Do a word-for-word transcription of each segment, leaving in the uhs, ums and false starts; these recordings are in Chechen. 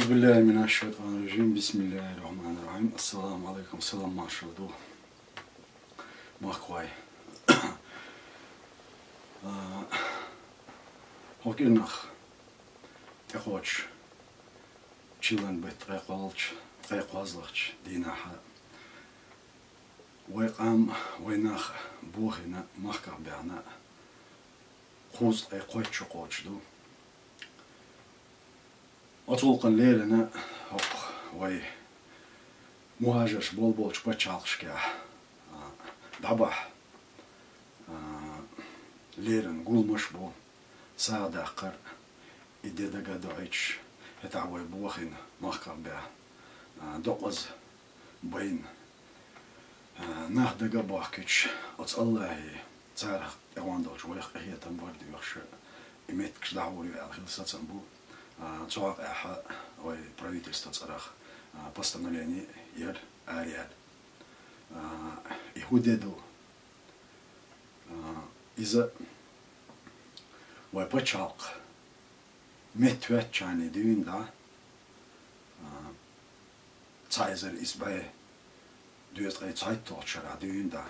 بالله من الشيطان الرجيم. بسم الله الرحمن الرحيم. السلام عليكم. Салам-маршалла ду, махкахой. А, хӀокху кӀирнах тӀекхочу чиллан беттан ткъе кхоалгӀачу, ткъе кхоалгӀачу дийнахь вай къам, вай нах бохийна, махках баьхна кхузткъе кхойтта шо кхочуш ду. Оцу гӀуллакхана леррина хӀокху вай мухӀажарш болу болчу пачхьалкхашкахь, а, дӀабахьа, а, леррина гуламаш бу, сагӀа даккхар, и де дага а доуьйтуш, хӀетахь вай бохийна, махках баьхна, а, докъаза байна, а, нах дага а бохкуьйтуш, оцу АллахӀе царах тӀехула долчу вайх къинхетам бар а доьхуш, и меттигаш дӀахьур ю аьлла хилла сацам бу. А, цу хьокъехь вай правительство цӀарах, а, постановление яра, араяьлла. А, и хӀун де ду? А, иза вай пачхьалкх меттахӀоьттичхьана дуьйна дӀа, а, цхьа эзар исс бӀе доьзткъе цхьайтталгӀачу шарахь дуьйна дӀа,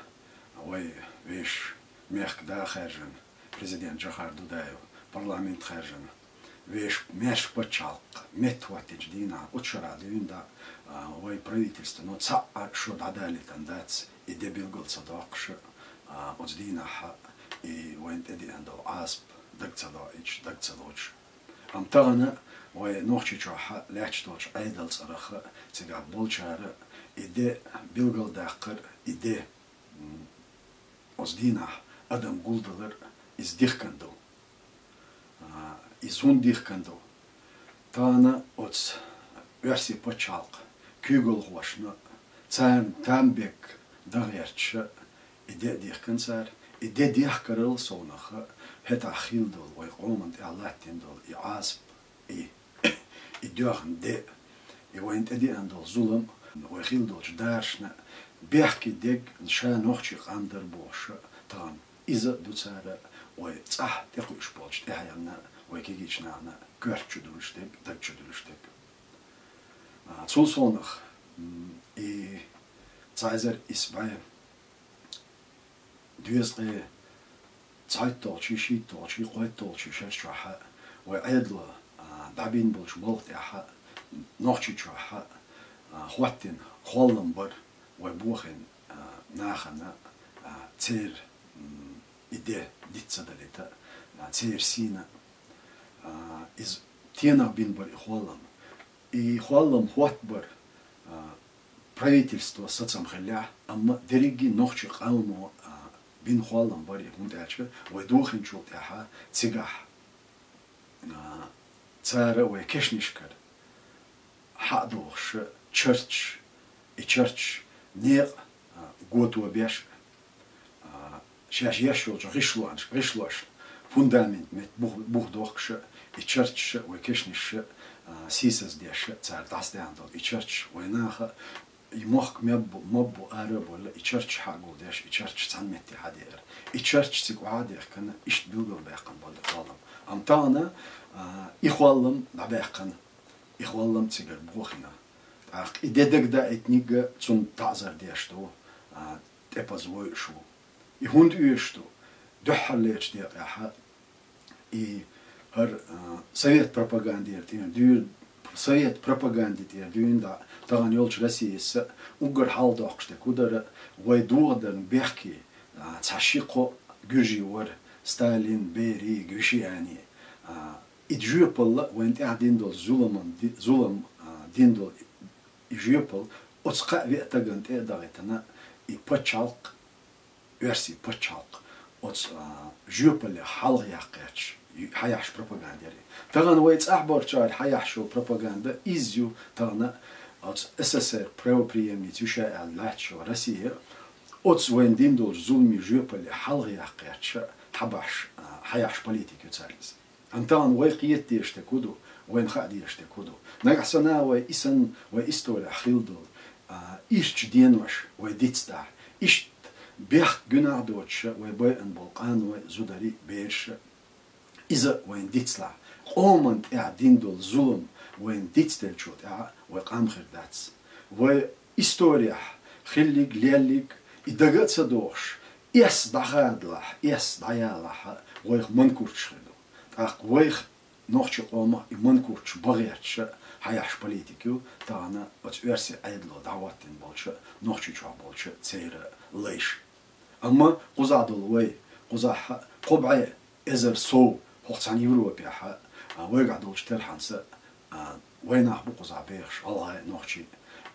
вай вешан мехкан да хаьржина, президент Джохар Дудаев, парламент хаьржина, вешан маьрша пачхьалкх меттахӀоттинчу дийнахь, оцу шарахь дуьйна дӀа, а, вай правительствано цхьа а шо дӀадалийтина дац, и де билгал ца доккхуш, а, оцу дийнахь и вайна тӀедеана долу Ӏазап дага ца доуьйтуш, дага ца лоцуш. Амма тахана вай Нохчийчохь лаьтташ долчу Ӏедалан цӀарах цигахь болчара и де билгалдаккхар, и де, м, оцу дийнахь адам гулдалар, иза дихкина ду. А, иза хӀунда дихкина ду? Тахана оцу оьрсийн пачхьалкхан куьйгалхошна, царна там бег дан гӀерташ, и де а дихкина цара, и де дехкарал совнаха, хӀетахь хилла долу вай къомана тӀехь латтийна долу и Ӏазап, и, и доьхна де, и вайна тӀедеана долу зулам, вай хилла долчу дарашна бехке дерг ша нохчийн къам дара бохуш тахана. Иза а ду цара вай цӀахь тӀекхуьуш болчу тӀаьхьенна, вай кегийчу нахана коьрта чу дуьллуш дерг, даг чу дуьллуш дерг. А, цул совнаха, м, и цхьа эзар исс бӀе доьзткъе цхьайтталгӀачий, шийтталгӀачий, кхойтталгӀачий шарчохь вай Ӏедало, а, дӀабина болчу балха тӀехь Нохчийчохь, а, хӀоттийна хӀоллам бара вай бохийна, а, нахана, а, церан, м, и де диц ца далийта, а, церан сийна, а, иза стенах бина бара и хӀоллам. И хӀоллам хӀоттабар, а, правительствон сацам хиллехь, амма дерриге а нохчийн къамо, а, бина хӀоллам бара и, хӀунда аьлча вай дохийначул тӀаьхьа цигахь, а, цара вай кешнашкара хьа а дохуш, чарташ, и чарташ некъа, а, гото беш, а, шаьш еш йолчу гӀишлош, гӀишлош, фундамент метта бух, бух дохкуш, и чарташ, вай кешнаш, а, сийсаздеш, цара дӀасадаьхна долу и чарташ, вай наха, и мохк мел бу, мел бу ара а бовла, и чарташ хьа а гулдеш, и чарташ цхьана метте хьадеара. И чарташ цига охьа а дехкина, иштта билгалбаьккхина болу и хӀоллам. Амма тахана, а, и хӀоллам дӀабаьккхина, и хӀоллам цигара бохийна. ТӀаккха и де дага даийтинарг а цунна таӀзар деш ду, а, тӀепаза войуш ву. И хӀунда оьшуш ду? Дуьххьарлерчу декъехь и хӀара, а, совет пропагандера тӀера дуьйр-, совет пропаганди тӀера дуьйна дӀа, тахана йолчу Россияс уггар хьалхадоккхуш дерг хӀун дара, вай дохадарна бехке, а, цхьа ши-кхо гуьржий вара: Сталин, Берия, Гвишиани. А, и жоьпалла вайна тӀехь дина долу зуламан ди-, зулам, а, дина долу и жоьпалла оцу кхаа-виъ стагана тӀе а дахийтина, и пачхьалкх, оьрсийн пачхьалкх оцу, а, жоьпаллех хьалха яккха гӀерташ, ю-, хьаяхьаш пропаганда яра. Тахана вай цӀахь болчара хьаяхьаш йолу пропаганда иза ю, тахана оцу СССР правопреемница ю ша аьлла лаьтташ йолу Россия, оцу вайна дина долчу зуламийн жоьпаллех хьалха яккха гӀерташ, хьабахьаш, а, хьаяхьаш политика ю цара иза. Амма тахана вай кхета дезаш дерг хӀун ду, вайна хаа дезаш дерг хӀун ду? Нагахь санна вай и санна, вай исторехь хилла долу, а, ирчу денош вай дицдахь, иштта бехк, гуьнахь доцуш вай байъина болу къаной, зударий, бераш, иза вайна дицлахь, Къоман тӀехь дина долу зулам вайна дицделлачул тӀаьхьа вай къам хир дац. Вай историяхь хиллиг, леллиг, и дага а ца дохуш, эс дӀахадалахь, эс дӀаялахь, вайх манкурташ хир ду. ТӀаккха вайх нохчи къомах и манкурташ бахьа гӀерташ хьаеш политик ю тахана оцу оьрсийн Ӏедало дӀахӀоттийна болчу нохчи чохь болчу церан лайш. Амма кхузахь долу вай, кхузахь кхо бӀе эзар сов хӀокху цхьана Европехь, а, вайгахь долчу терхьанца, а, вай нах бу кхузахь бехаш, гӀалгӀай, нохчий.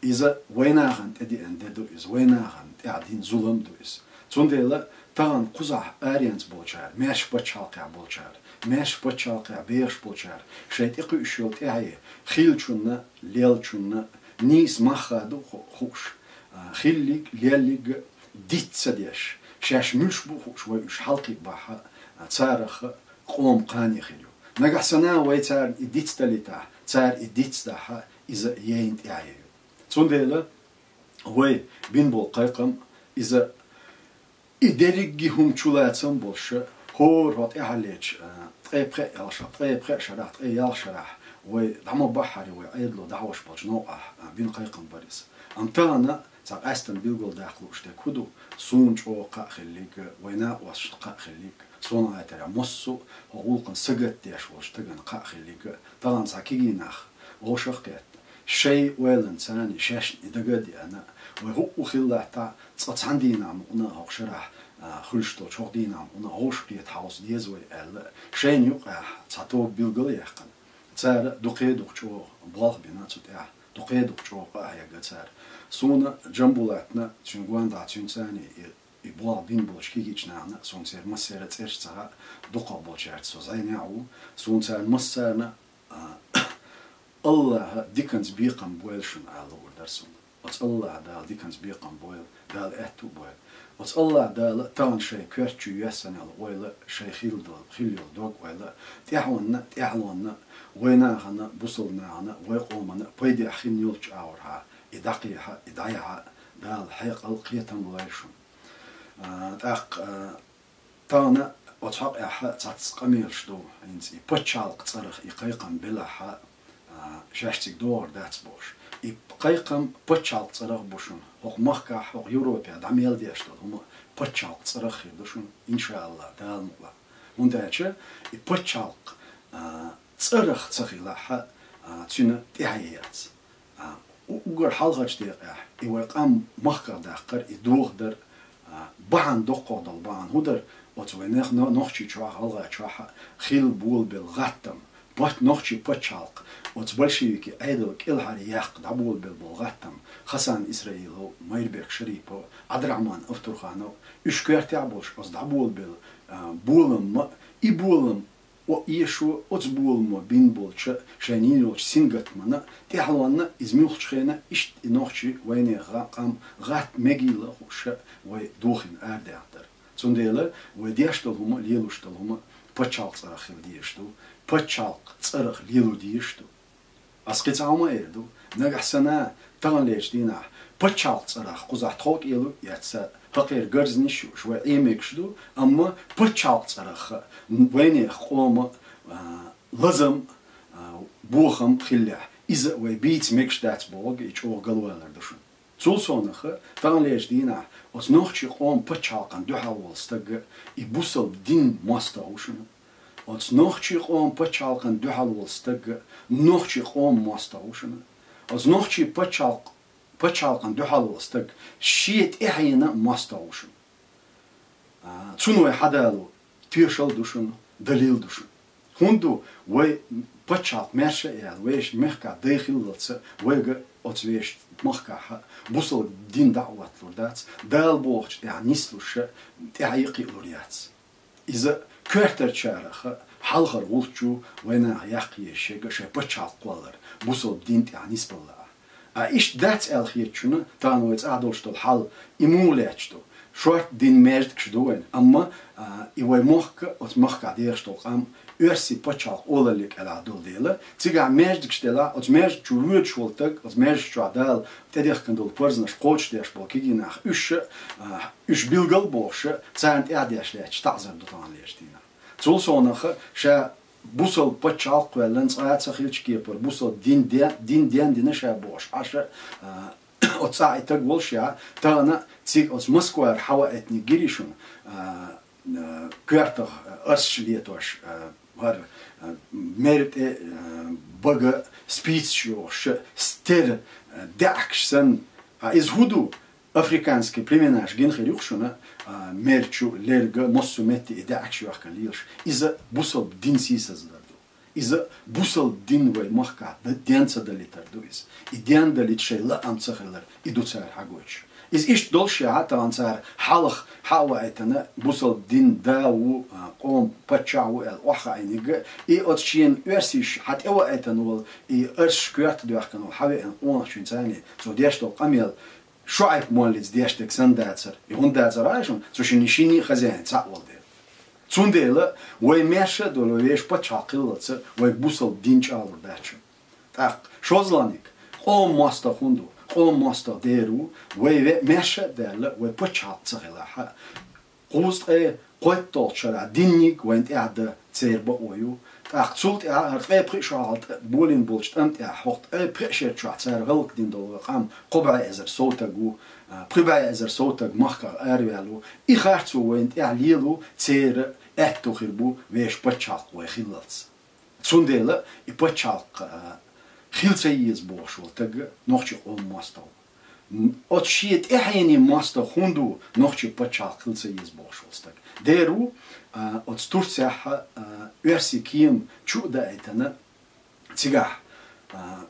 Иза вай нахана тӀедеана де ду иза, вай нахана тӀехь дина зулам ду иза. Цундела тахана кхузахь аренца болчара, маьрша пачхьалкхехь болчара, маьрша пачхьалкхехь бехаш болчара, шайн тӀекхуьуш йолу тӀаьхье хиллачунна, леллачунна, нийса мах а ду ху-, хууш, а, хиллиг, леллиг диц ца деш, шаьш муьлш бу хууш вай уьш хьалакхиабахь, а, царах къоман кхане хир ю. Нагахь санна вай царна и диц далийтахь, цара и диц дахь, иза яйна тӀаьхье ю. Цундела вай бина болу кхайкхам, иза и дерриге хӀума чулацам болуш, хӀора хьо тӀаьхьаллечу, а, ткъе пхеа ялх ша-, ткъе пхеа шарахь, ткъе ялх шарахь вай дӀа ма баххьара вай Ӏедало дӀахьош болчу новкъахь, а, бина кхайкхам бара иза. Амма тахана цхьа къаьстина билгалдаккха лууш дерг хӀун ду, суна чӀогӀа кхаъ хиллиг, вай накъосташна кхаъ хиллиг, суна гайтарехь массо а хӀокху гӀуллакхна сагатдеш волчу стагана кхаъ хиллиг, тахана цхьа кегий нах вовшах а кхетта, шайн ойланца царна шаьшна и дага а деана, вай хӀуъу хилла латтахь, цкъа цхьана дийнахь мукъана а хӀокху шарахь, а, хуьлуш долчу хӀокху дийнахь мукъана а вовшахкхета хьовса деза вай аьлла, шайна юкъахь цхьа тоба билгал а яьккхина. Цара дукха а дукха чӀогӀа болх бина цу тӀехь, дукха а дукха чӀогӀа къа а хьегна цара. Суна Джамбулатна, цуьнан гондахь цуьнца цхьаьна и, и болх бина болчу кегийчу нахана, суна церан массеран а цӀераш ца хаьа, дукхахболчаьрца со зӀенехь а ву, суна царна массарна, а, АллахӀа диканца бекхам бойла шуна ала луур дара суна. Оцу АллахӀа Дала диканца бекхам бойла, Дала аьтту а бойла. Оцу АллахӀа Дала тахана шайн коьрта чу йоьссина йолу ойла, шайн хилла долу, хилла йолу дог-ойла, тӀаьхьонна, тӀаьхьалонна, вай нахана, бусалба нахана, вай къомана пайдехь хин йолчу агӀорхьа, и дӀакхехьа, и дӀаяхьа, Дала хьекъал, кхетам лойла шуна. А, тӀаккха, а, тахана оцу хьокъехь цхьацца къамелаш ду, хӀинца и пачхьалкх цӀарах и кхайкхам белахь, а, шаьш цига догӀур дац бохуш. И кхайкхам пачхьалкх цӀарах бу шуна. ХӀокху махкахь, хӀокху Европехь дӀа мел деш долу хӀума пачхьалкх цӀарах хир ду шуна, иншааллахӀ, Дала мукъалахь. ХӀунда аьлча и пачхьалкх, а, цӀарах ца хилахь, а, цуьнан тӀаьхье яц. А, у-, уггар хьалхарчу декъехь, и вай къам махках даккхар, и дохадар, а, бахьана, доккхох долу бахьана хӀун дара, оцу вай нех-, но-, нохчий чохь, гӀалгӀай чохь хилла болабелла гӀаттам, пат-, нохчий пачхьалкх, оцу большевикийн Ӏедал кӀелхьара яккха дӀаболабелла болу гӀаттам, Хасан Исраилов, Майрбек Шарипов, Ӏабдрахьман Автурханов, уьш коьртехь болуш оцу дӀаболабелла, а, болам ма, и болам о, эшо оцу боламо бина болчу шайн йина йолчу сингаттамана, тӀаьхьалонна иза муьлххачу хенахь иштта и нохчий вайнехан гӀа-, къам гӀатта мегийла а хууш вай дохийна арадаьхна дара. Цундела вай деш долу хӀума, лелош долу хӀума пачхьалкх цӀарах хила дезаш ду, пачхьалкх цӀарах лело дезаш ду. Ас кхин цхьа хӀума а эр ду, нагахь санна, таханлерчу дийнахь, пачхьалкх цӀарах кхузахь тхов кӀело а эцна, хӀокхеран гарзнаш а юуш, вай Ӏемегаш ду, амма пачхьалкх цӀарах вайнехан къоман, а, лазам, а, бохам хиллехь, иза вай бийца мегаш дац бохург и чӀогӀа галвалар ду шуна. Цул совнаха, таханлерчу дийнахь, оцу нохчий къоман пачхьалкхана дуьхьал волу стаг и бусалба дин мостагӀа ву шуна. Оцу нохчий къоман пачхьалкхана дуьхьал волу стаг нохчий къоман мостагӀа ву шуна. Оцу нохчий пачхьалкх-, пачхьалкхана дуьхьал волу стаг шен тӀаьхьенан мостагӀа ву шуна. А, цунна вай хьадало тоьшалла ду шуна, далил ду шуна. ХӀунда ду вай пачхьалкх маьрша а яьлла, вешан мехкахь дай хиллалца вайга оцу вешан махкахь бусалба дин дӀа а хӀотталур дац, Дала бохучу тӀехь нислуш тӀаьхье а кхиалур яц. Иза коьртарчарах хьалхара гӀулч ю вай наха яккха еза шега шайн пачхьалкх кхоллар, бусалба дин тӀехь нисбалла а. А иштта дац аьлла хетачунна, тахана вай цӀахь долуш долу хьал и муха лаьтташ ду? Шорта дина маьждигаш ду вайн, амма, а, и вай мохк, оцу махкахь дехаш долу къам оьрсийн пачхьалкх олалле кӀелахь долу дела, цигахь маьждигаш делахь, оцу маьждиг чу воьдуш волу стаг, оцу маьждиг чохь Дала тӀедехкина долу парзнаш кхочушдеш болу кегий нах, уьш, а, уьш билгал а бохуш, царна тӀаьхьа деш лаьтташ таӀзар ду таханлерчу дийнахь. Цул совнаха ша Бусалба паччахьалкхе ваьлла цкъа а ца хилча кепара, бусалба дин де-, дин дендина ша бохуш, Ӏаша, а, оцу цӀахь и таг волуш яхьа, тахана цига оцу Москвара хьаваийтиниг гири шуна, а, а, коьртах, а, арсаш летош, а, хӀара, а, мер тӀе, а, бага спицаш йохуш, стер, а, даьӀахкаш санна, а, иза хӀун ду? Африканский племенаш гина хир ю-кх шуна, а, мер чу, лерга, массо а метте и даьӀахкаш йохкан лелаш. Иза бусалба дин сийсазлар ду. Иза бусалба дин вай махкахь д-, ден ца далийтар ду иза. И ден далийта шайн лаам ца хилар, и ду цара хьагойтуш. Иза иштта долуш яхьа, тахана цара хьалха хьа а ваийтина, бусалба дин да ву, а, къоман паччахь ву аьлла охьахаийниг, и оцу шена оьрсийша хьа тӀе ваийтина волу, и арсаш коьрта доьхкина волу хьавеана къонахчуьнца цо деш долу къамел ШоӀайп-моллица деш дерг санна дацара. И хӀунда дацара аьлча, цу шинна, шинна а хозяин цхьаъ волу дела. Цундела вай маьрша а долу, вай вешан паччахьалкх хиллалц, вайга бусалба дин чӀагӀлур дац шуна. ТӀаккха шозлагӀниг, къоман мостагӀа хӀун ду, къоман мостагӀа дера ву, вай ве-, маьрша а даьлла, вай паччахьалкх ца хилахь а, кхузткъе кхойтталгӀачу шарахь динниг вайна тӀехь дан церан бакъо ю. ТӀаккха цул тӀаьхьа хӀара ткъе пхи шо хьалха тӀе-, болийна болчу тӀам тӀехь, хӀокху ткъе пхи шер чохь цара хӀаллакдина долу къам кхо бӀе эзар сов таг ву, а, пхи бӀе эзар сов таг махках араваьлла ву. И харцо вайна тӀехь лело, церан аьтто хир бу вешан паччахьалкх вай хиллалц. Цундела и паччахьалкх, а, хила ца еза бохуш волу таг нохчийн къоман мостагӀа ву. М, оцу шен тӀаьхьенийн мостагӀа хӀунда ву нохчийн паччахьалкх хила ца еза бохуш волу стаг? Дера ву, а, оцу Турцехь, а, оьрсийн кема чу а даийтина, цигахь, а,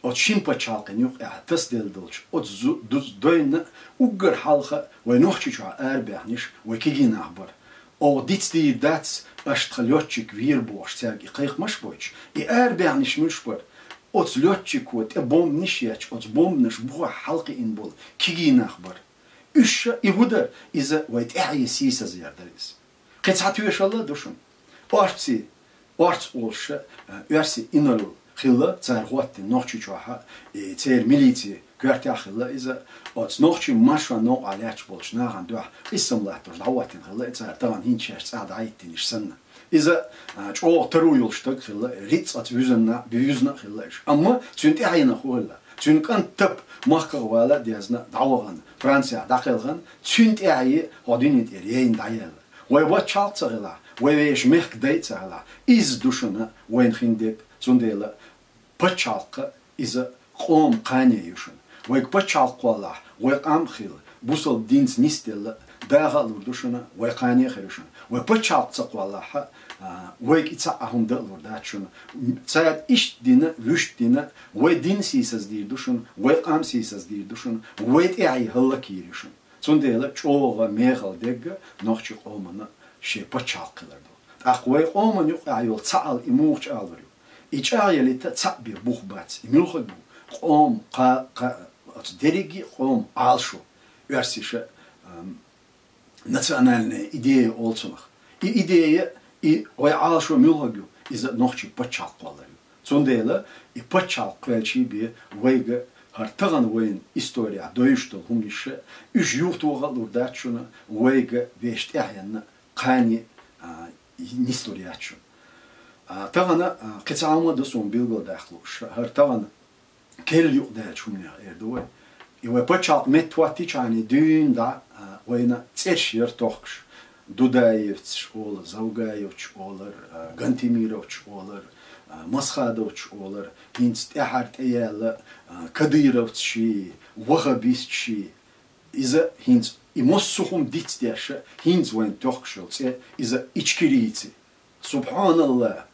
оцу шина пачхьалкхана юккъехь тасаделла долчу оцу зу-, дуза дойна уггар хьалха вай Нохчийчохь арабаьхнарш вай кегий нах бара. Оха дицдийр дац, аша тхан лётчик вийр бохуш цаьрга и кхайкхамаш а бойтуш, и арабаьхнарш муьлш бара? Оцу лётчико тӀе бомбанаш етташ, оцу бомбанаш бухахь хьалакхиъна болу кегий нах бара. Уьш ша и хӀун дара? Иза вай тӀаьхье сийсазъяр дара иза. Кхин цхьа тоьшалла а ду шуна. Орций, орц олуш, а, оьрсий инарла хилла цара хӀоттийна Нохчийчохь, и церан милицин коьртехь хилла иза, оцу нохчийн маршонан новкъахь лаьтташ болчу нахана дуьхьа къийсам латтош дӀахӀоттийна хилла и цара, тахана хӀинца шаьш цӀахь дӀахӀиттийнарш санна. Иза, а, чӀогӀа таро йолуш стаг хилла, рицкъаца вуьзна, вуьзна а хилла иша. Амма цуьнан тӀаьхьенах хӀун хилла? Цуьнан кӀант Тапа махках вала а дезна, дӀавахана, Францехь дӀакхелхина, цуьнан тӀаьхье хӀокху дуьнен тӀера яйна дӀаяьлла. Вай пачхьалкх ца хилахь, вай вешан мехкан дай а ца хилахь, иза ду шуна вайна хин дерг, цундела пачхьалкх иза къоман кхане ю шуна. Вайга пачхьалкх кхоллахь, вай къам а хилла, бусалба динца нисделла, даха а лур ду шуна, вай кхане а хир ю шуна. Вай пачхьалкх ца кхоллахь, а, вайга и цхьа а хӀума дан а лур дац шуна. Цара иштта дина, вуьшта дина, вай дин сийсаздийр ду шуна, вай къам сийсаздийр ду шуна, вай тӀаьхье хӀаллакйийр ю шуна. Цундела чӀогӀа мехала дерг нохчийн къомана шен пачхьалкх хилар ду. ТӀаккха вай къомана юккъехь йолу цхьаалла и муха чӀагӀлур ю? И чӀагӀъялийта цхьаъ бен бух бац. И муьлхарг бу? Къоман кха-, кха-, оцу дерриге а къоман Ӏалашо, оьрсиша, ам, национальная идея олу цунах. И идея, и вай Ӏалашо муьлхарг ю? Иза нохчийн пачхьалкх кхоллар ю. Цундела и пачхьалкх кхоьллича бен вайга хӀара тахана вайна историяхь дойуш долу хӀуманаш, уьш юхатоха а лур дац шуна, вайга вешан тӀаьхьенна кхане, а, нислур яц шуна. А, тахана, а, кхин цхьа хӀума а ду суна билгалдаккха лууш, хӀара тахана керла юкъадаьллачу хӀуманех эр ду вай. И вай пачхьалкх меттахӀоттийчхьана дуьйна дӀа, а, вайна цӀераш яра тохкуш. Дудаевцаш олу, Завгаевцаш олар, а, Гантемировцаш олар, а, Масхадовцаш олар, хӀинца тӀаьхьара тӀеяьлла, а, кадыровцаший, ваххабисташий. Иза хӀинца и массо а хӀума дицдеш, хӀинца вайна тохкуш йолу цӀе, иза ичкерийцы. Субхьаналла!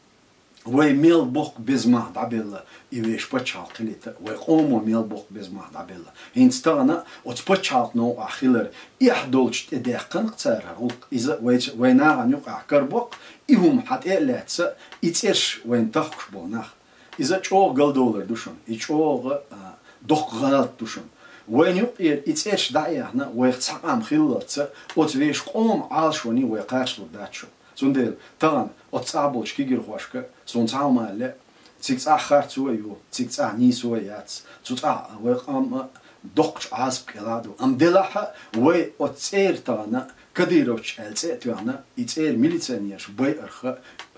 Вай мел боккха беза мах дӀабелла, и вешан пачхьалкх хилийта, вай къомо мел боккха беза мах дӀабелла. ХӀинца тахана оцу пачхьалкх новкъахь хилар эхь долчу тӀе даьккхина-кх цара хӀара гӀуллакх. Иза вайца, вай нахана юкъахь карабо-кх, и хӀума хьан тӀе а лаьцна, и цӀераш вайна тахкуш болу нах. Иза чӀогӀа галдовлар ду шуна, и чӀогӀа, а, доккха гӀалат ду шуна. Вайна юккъера и цӀераш дӀа а яьхна, вайх цхьа къам хиллалц, оцу вешан къоман Ӏалашоне вай кхачалур дац шуна. Цундела тахана оцу цӀахь болчу кегийрхошка суна цхьа хӀума аьлла, цига цӀахь харцо а ю, цига цӀахь нийсо а яц, цу цӀахь вай къам а доккхачу Ӏазап кӀелахь а ду. Амма делахь а вай оцу цӀера тахана кадыровцаш аьлла цӀе а тоьхна, и цӀера милиционераш байарх,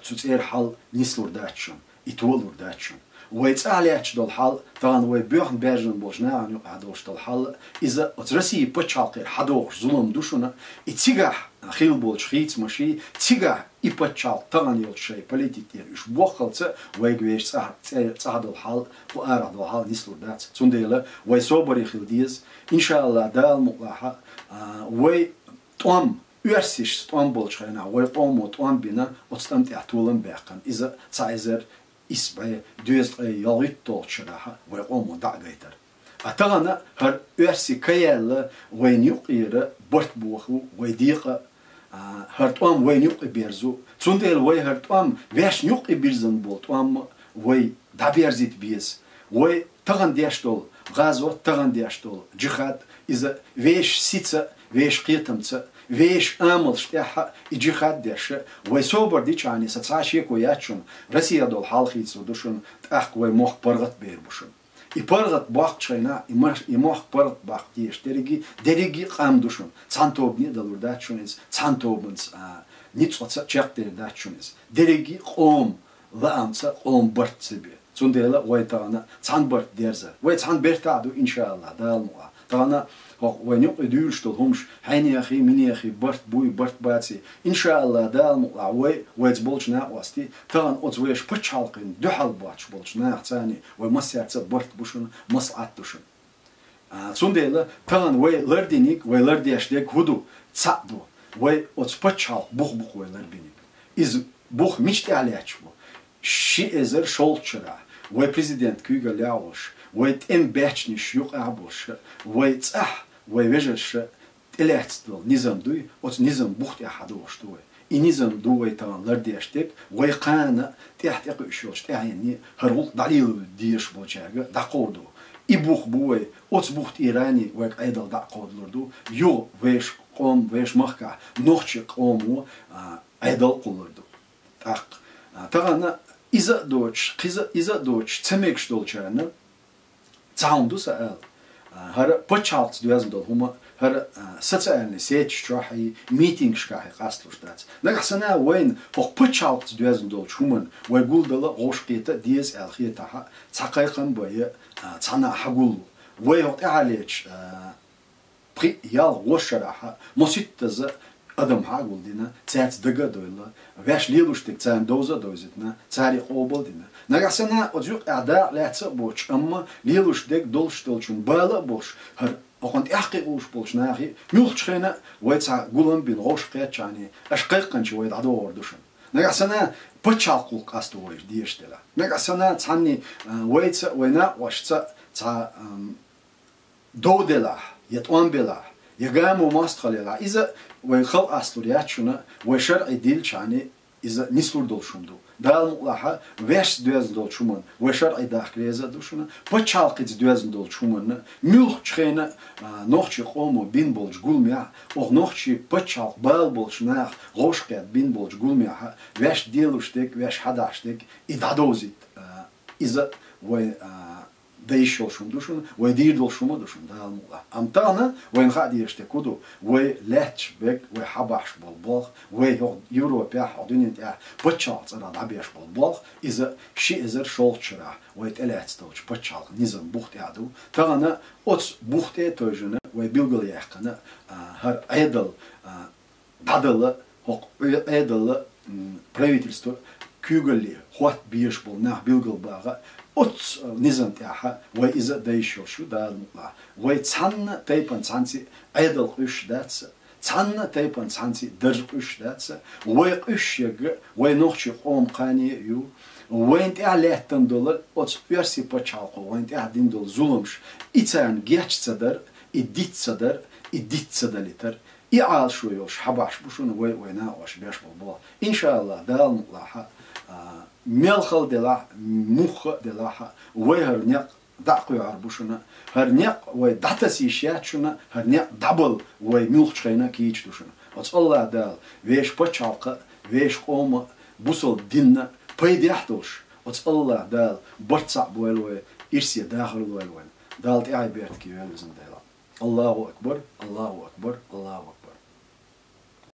цу цӀера хьал нислур дац шуна, и толур дац шуна. Вай цӀа лаьтташ долу хьал, тахана вай боьхна баьржина болчу нахана юкъахь долуш долу хьал, иза оцу Российн пачхьалкхера хьадохуш зулам ду шуна, и цигахь хилла болчу хийцамаший, цигахь и пачхьалкх тахана йолчу шайн политика тӀера уьш боххалца, вайга вешан цӀахь-, цӀе-, цӀахь долу хьал, кху арахь долу хьал нислур дац. Цундела вай собаре хила деза. Иншаалла, Дала мукъалахь, а, вай тӀом, оьрсашца тӀом болчу хенахь, вай къомо тӀом бина, оцу тӀам тӀехь толам баьккхина. Иза цхьа эзар исс бӀе дезткъе ялхитталгӀачу шарахь вай къомо дӀа а гайтара. А тахана хӀара оьрси ка яьлла вайна юккъера барт боху вай декъа, а, хӀара тӀом вайна юккъе берзу. Цундела вай хӀара тӀом, вешна юккъе бирзина болу тӀом вай дӀаберзийта беза. Вай тахана деш долу гӀазот, тахана деш долу джихад, иза вешан сица, вешан кхетамца, вешан амалш тӀехь и джихад деш, вай собар дичахьана, сан цхьа шеко яц шуна, Россия долу хьал хийцалур ду шуна, тӀаккха вай мохк паргӀат бер бу шуна. И паргӀат боккхучу хенахь, и мах-, и мохк паргӀат баккха дезаш дерриге, дерриге къам ду шуна. Цхьана тобане а далур дац шуна иза, цхьана тобанца, а, ницкъаца а чекхдер дац шуна иза. Дерриге къоман лаамца, къоман барт ца бе. Цундела вай тахана цхьана барт дерза. Вай цхьана бертахь ду, иншаалла, Дала мукъалахь. Тахана хӀокху вайна юккъе дуьйлуш долу хӀумаш, хьенехий, минехий, барт буй, барт баций. Иншаалла, Дала мукъалахь, вай, вайца болчу накъостий, тахана оцу вешан пачхьалкхана дуьхьал боцуш болчу нахаца а вай массаьрца а барт бу шуна, маслаӀат ду шуна. А, цундела тахана вай лардиниг, вай лардеш дерг хӀун ду? Цхьаъ ду. Вай оцу пачхьалкхан бух бу-кх вай ларбиниг. Иза бух мича тӀехь лаьтташ бу? Ши эзар шолгӀачу шарахь вай президент куьйгаллехь а волуш, вай тӀеман баьччанаш юкъахь а болуш, вай цӀахь, вай вежарша тӀелаьцна долу низам дуй, оцу низам бух тӀехь хьадохуш ду вай. И низам ду вай тахана лардеш дерг, вай кхана тӀехь тӀекхуьуш йолчу тӀаьхьенний, хӀара гӀуллакх дӀалело дезаш болчаьрга дӀакховдо. И бух бу вай, оцу бух тӀера а вайга Ӏедал дӀа а кховдалур ду, юха вешан къоман, вешан махкахь нохчийн къомо, а, Ӏедал кхуллур ду. ТӀаккха, а, тахана иза а доцуш, кхиза а, иза а доцуш ца мегаш долчарна, цхьа хӀума ду сан ала. А, хӀара пачхьалкхаца доьзна долу хӀума, хӀара, а, социальный сеташ чохь и митингашкахь и къасталуш дац. Нагахь санна вайна хӀокху пачхьалкхаца доьзна долчу хӀуманна вай гулдала а, гӀовш кхета а деза аьлла хетахь а, цхьа кхайкхам бан я, а, цхьанхьа хьагуллу. Вай хӀокху тӀаьхьа леташ, а, пхи, ялх, ворхӀ шарахь а, масийттаза адам хьагулдина, цаьрца дага а дойла, ваьш лелош дерг царна довза а довзийтина, цара и къобал а дина. Нагахь санна оцу юкъахь дакъа лаьцна а боцуш, амма лелош дерг долуш долчун бала а болуш, хӀара окхунна тӀаьхьакхиалуш болчу нахе, муьлххачу хенахь а вай цхьа гулам бина гӀовш кхетчахьана, аша кхайкханча вай дӀадогӀур ду шуна. Нагахь санна пачхьалкх гӀуллакх къасто вай дезаш делахь. Нагахь санна цхьанне, а, вайца а, вай накъошца а цхьа, ам, дов делахь, я тӀом белахь, я гамо мостагӀалла елахь, иза вай хала къасталур яц шуна, вай шарӀе дилличхьана, иза нислур долуш хӀума ду. Дала мукъалахь, ваьшца доьзна долчу хӀуманна вай шарӀе дахка реза а ду шуна, пачхьалкхаца доьзна долчу хӀуманна, муьлххачу хенахь а, а, нохчийн къомо бина болчу гуламехь, оха нохчийн пачхьалкх бала болчу наха гӀовш кхетта бина болчу гуламехь, ваьшна лелош дерг, ваьшна хьадахьаш дерг, и дӀадовзийта, а, иза вай, а, дан йиш йолуш хӀума ду шуна, вай дийр долуш хӀума ду шуна, Дала мукъалахь. Амма тахана вайна хаа дезаш дерг хӀун ду? Вай лаьтташ берг, вай хьабахьаш болу болх, вай хӀокху Европехь, хӀокху дуьнен тӀехь пачхьалкх цӀарах дӀабеш болу болх, иза ши эзар шолгӀачу шарахь вай тӀелаьцна долчу пачхьалкхан низам бух тӀехь ду. Тахана оцу бух тӀе а тевжина, вай билгалъяьккхина, а, хӀара Ӏедал, а, дӀадала, хӀокху Ӏе-, Ӏедала, м, правительство куьйгалле хӀотта безаш болу нах билгалбаха, оцу низам тӀехь вай иза а дан йиш йолуш ю, Дала мукъалахь. Вай цхьанна тайпана цхьаьнцци Ӏедал къуьйсуш дац, цхьанна тайпана цхьаьнцци дарж къуьйсуш дац, вай къуьйсуш ерг вай нохчийн къоман кхане а ю, вайна тӀехь лаьттина долу оцу оьрсийн пачхьалкхо вайна тӀехь дина долу зуламаш, и царна геч ца дар, и диц ца дар, и диц ца далийтар, и Ӏалашо йолуш хьабахьаш бу шуна вай, вай накъоша беш болу болх. Иншаалла, Дала мукъалахь, а, мел хала делахь а, муха а делахь а, вай хӀара некъ дӀа а кхоьхьур бу шуна, хӀара некъ вай дӀатаса йиш яц шуна, хӀара некъ дӀабала вай муьлххачу хенахь кийча ду шуна. Оцу АллахӀ Дала вешан пачхьалкхан а, вешан къоман а, бусалба динна а пайдехь долуш, оцу АллахӀ Дала барт цхьаъ бойла вай, ирсе дахар лойла вайна. Дала тӀаьхье беркате йойла, Везан Дела. Аллаху акбар, Аллаху акбар,